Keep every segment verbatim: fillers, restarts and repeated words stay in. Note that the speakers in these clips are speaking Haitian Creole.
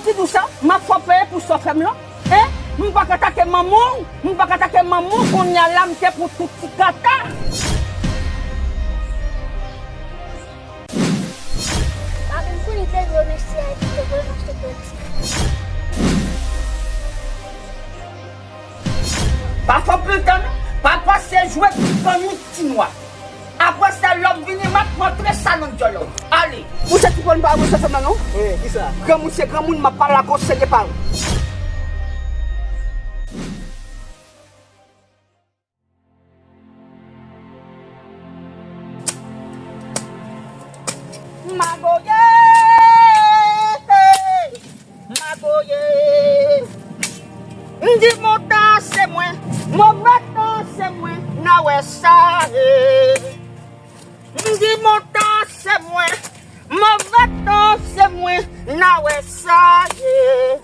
Ki di w sa? M ap fè w peye pou sa w fè m lan? Hein? M pa ka atake manman w? M pa ka atake manman w? Kounye a la, m te pou tout ti kata. Papi, m konnen te vle remèsye a epi te vle m achte kredi. Pa fè pil tan non. Pa pase jwe ti kanyon ti nwa. Apre sa, lè w vini, m ap montre sa nan dyòl ou. Ale. Mouche Ti Pòl, m pa wè sa fè m la non. Wi, kisa? Granmoun se granmoun, m ap pale ak yon serye pawòl. Magoye, magoye. M di montan se mwen, move tan se mwen, n a wè sa ye. M di montan se mwen, move tan se mwen, n a wè sa ye.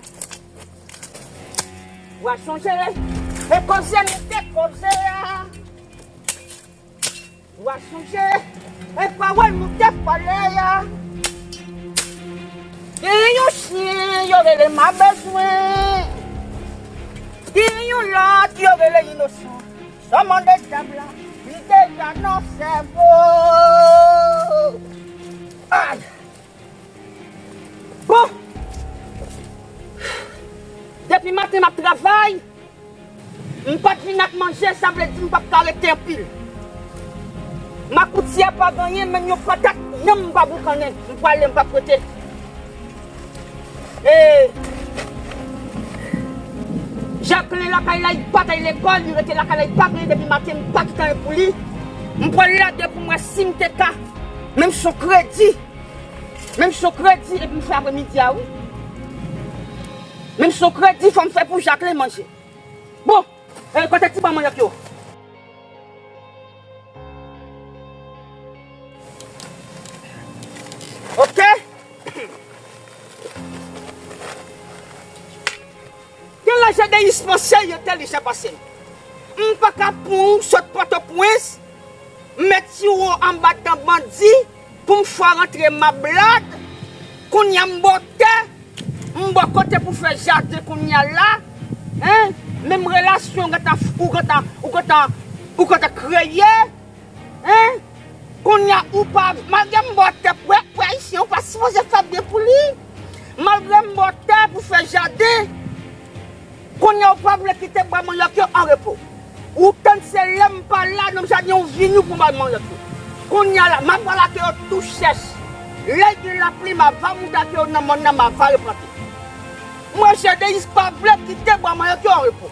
W a sonje, e koze nou te koze a. W a sonje, e pawòl nou te pale a. Gen yon chen yo rele m a bezwen. Gen yon lòt yo rele inosan. Sa w mande dyab la, li deja nan sèvo. Ay! Bon! Depi maten m ap travay, m pa t vin ak manje, sa vle di m p ap ka rete anpil. Makoutye a pa gen anyen, menm yon patat, nanm m pa boukannen, m prale, m p ap rete. E, Jacquelin lakay la, li pa t al lekòl, li rete lakay la, li pa gen anyen depi maten, m pa kite anyen pou li. M pral lage pou m wè si m te ka, menm si se yon kredi, menm si se yon kredi, epi m fè apremidi a, wi. Menm si se yon kredi, fò m fè pou Jacquelin manje. Bon, e, kote ti bwa manyòk yo? Ok. Gen lè Jadeyis panse li entèlijan pase m. M pa ka pran w sot Pòtoprens, m met tiwo anba dan bandi, pou m fè w rantre Mablad, kounye a m bò tè, m bò kote pou fè jaden kounye a la, hein? Menm relasyon ou gentan, ou gentan, ou gentan, ou gentan kreye, hein? Kounye a ou pa, malgre m bò tè, pou, pou Ayisyen, ou pa sipoze fè byen pou li. Malgre m bò tè pou fè jaden, kounye a ou pa vle kite bwa manyòk yo an repo. Ou tann se lè m pa la nan jaden ou vini ou pran bwa manyòk yo. Kounye a la, m ap pral ake yo tou chèch. Lè gen lapli, m ava moute ake yo nan mòn nan, m ava replante. Mwen, Jadeyis pa vle kite bwa manyòk yo an repo.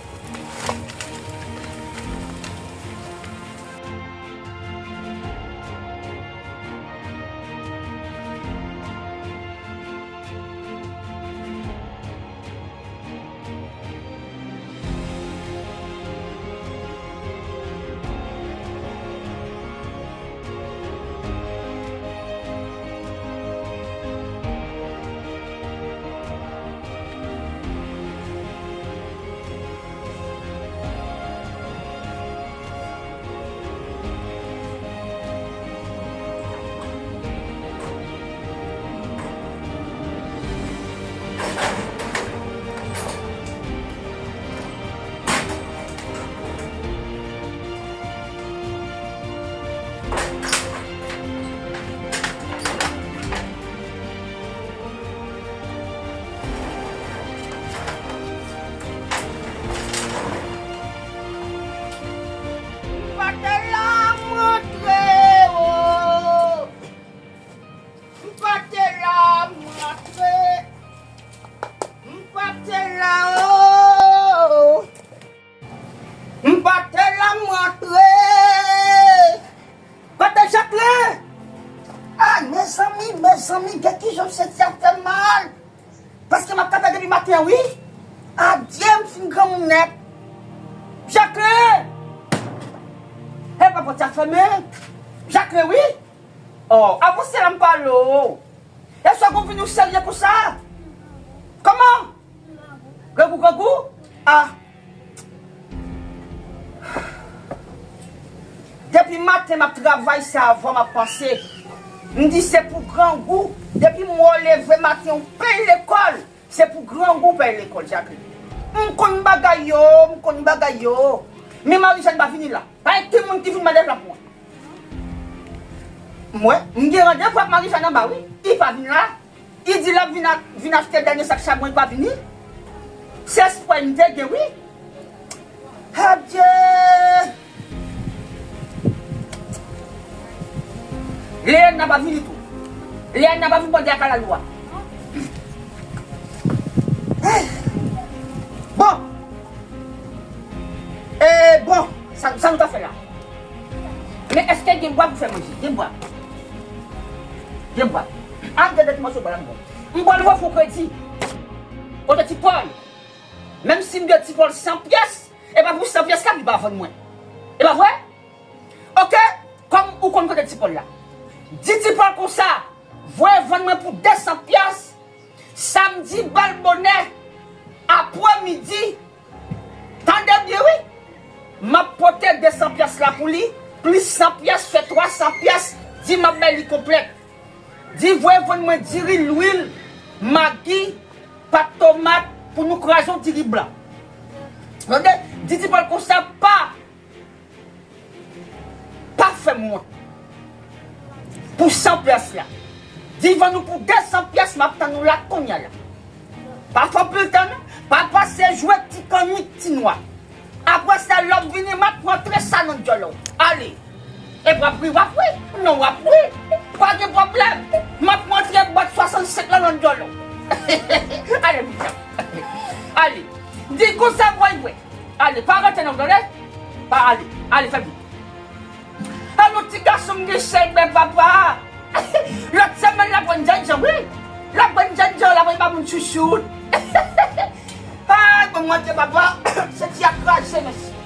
M pa te la, m rantre, oh. M pa te la, m rantre. M pa te la, oh. M pa te la, m rantre. Kote Jacquelin? Ah, mezanmi, mezanmi, gen kijan m santi ap fè m mal. Paske m ap travay depi maten an, wi. Adye, m fin granmoun nèt. Jacquelin! Epa pòt sa fèmen. Jacquelin, wi. Oh, avanse la m pale w. Èske w vin ou serye konsa? Kòman? Grangou, grangou? Ah. Depi maten m ap travay, se avè w m ap panse. M di se pou grangou. Depi m wè w leve maten, ou peye lekòl. Se pou pè lekòl, Jacqueline. M konn bagay yo, m konn bagay yo. Men Marie-Jeanne pa vini la. Pa gen moun ki vin mande la pou mwen. M wè, m gen randevou ak Marie-Jeanne anba, wi. Li pa vin la. Li di l ap vin, a- vin achte dènye sak chabon, li pa vini. Se espwa m te gen, wi. Adye! Leyann nan pa vini tou. Leyann nan pa vin bòde ak kalalou a. Bon! E bon, sa, sa nou ta fè la? Men èske gen bwa pou fè manje? Gen bwa. Gen bwa. An gen de ti mòso bwa la m bon. M pral ofri w kredi. Kote Ti Pòl? Menm si m dwe Ti Pòl san pyès, e pa pou san pyès la li pa vann mwen. E pa vre? Oke? Kòm ou konn kote Ti Pòl la, di Ti Pòl konsa, voye vann mwen pou de san pyès, samdi bal bonè, aprè midi, tande byen wi, m ap pote de san pyès la pou li, plis san pyès fè twa san pyès, di m ap bay li konplèt. Di voye vann mwen diri, lwil, magi, pat tomat pou nou kraze yon diri blan. Tande, di Ti Pòl konsa, pa, pa fè m wont. Pou san pyès la. Di vann nou pou de san pyès, m ap tann nou la kounye a la. Pa fè anpil tan non. Pa pase jwèt ti kannik ti nwa. Apre sa, lè w vini, m ap rantre sa nan dyòl ou. Ale. E w ap ri, w ap ri. Non, w ap ri. Pa gen pwoblèm. M ap rantre bòt swasannsenk lan nan dyòl ou. Ale, pitit. Ale. Di konsa, bwè, bwè. Ale, pa rantre non, tande? Pa ale. Ale, fè vit. Alò, ti gason m gen chèlbè, papa. Lòt semèn, l ap pran djandjan, wi. L ap pran djandjan, l ap pran ba moun chouchout. Ay, bon, mwen, papa, se ti a kraze, mesye.